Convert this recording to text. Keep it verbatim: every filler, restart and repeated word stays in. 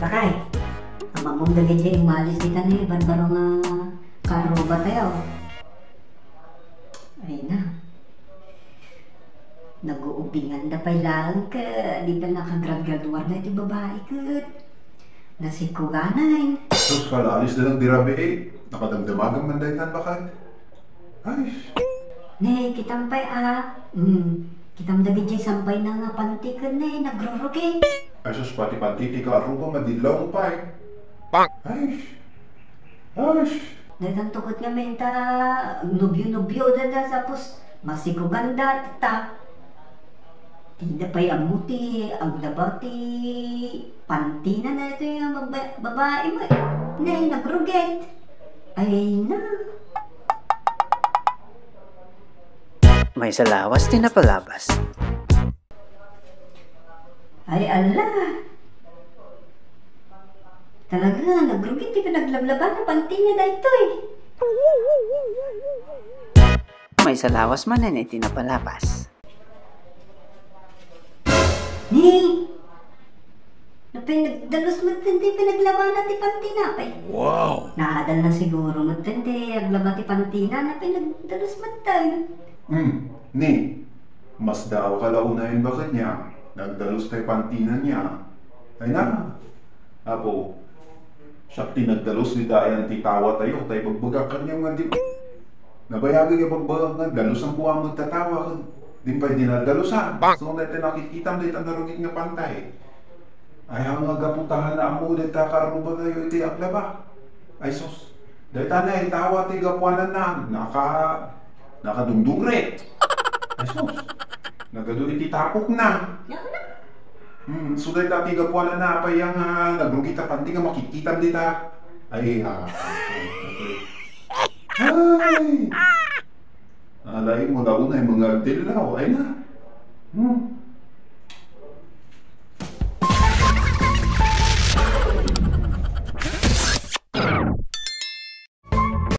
Lakay, ammom dagiti imalis dita ni barbaro nga kaarrubatayo. Ay na. Naguubinganda pay laeng ket di pay nakagraduar daytoy babai ket nasikuganan. Sus, kalaalis da lang di rabii. Nakadamdamagan man daytan, baket. Ay. Ne, kitam pay a. Hmm. Kitam dagiti sampayna nga panti ken ne, nagrurugit. Ay sus, pati panti ti kaarruba, madillaw pay. Ay. Ay. Daytan tukot nga menta, nobio-nobio da, da, tapos masikuganda, ta. Dida pay ammo ti aglaba ti pantina daytoy nga baba-, babai met. Ne, nagrugit. Ay na. Maysa lawas ti napalabas. Ay, ala. Talaga, nagrugit ti pinaglablaban a pantina daytoy. Maysa lawas manen iti napalabas. Ni, napay nagdalus met ti pinaglabana ti pantina pay. Wow! Naadal na siguro met ti aglaba ti pantina, napay nagdalus met. Hmm, ni, masdaawka la unayen baket niya, nagdalus tay pantina niya. Ay na, Apo, siak ti nagdalus dita ayan ti tawatayo, tay bagbagak kaniam nga di. Nabayagek nga bagbagak nga dalusan ko met ta tawa, ken di pay dinadalusan. So, dayta nakitkitam dayta narugit nga panti. Ay, nga gapu ta haan ammo dayta kaarrubatayo iti aglaba. Ay, sus. Dayta ne, tawa ti gapuanan na, naka-, nakadungdungret. Ay, sus. Nagadu iti tapokna. Yaw na. Hmm, so dayta ti gapuanan na, apay nga nagrugit a panti nga makitkitam dita. Ay, ah, ay. Alaem mo la unay nga agdillaw, ay na. Hmm.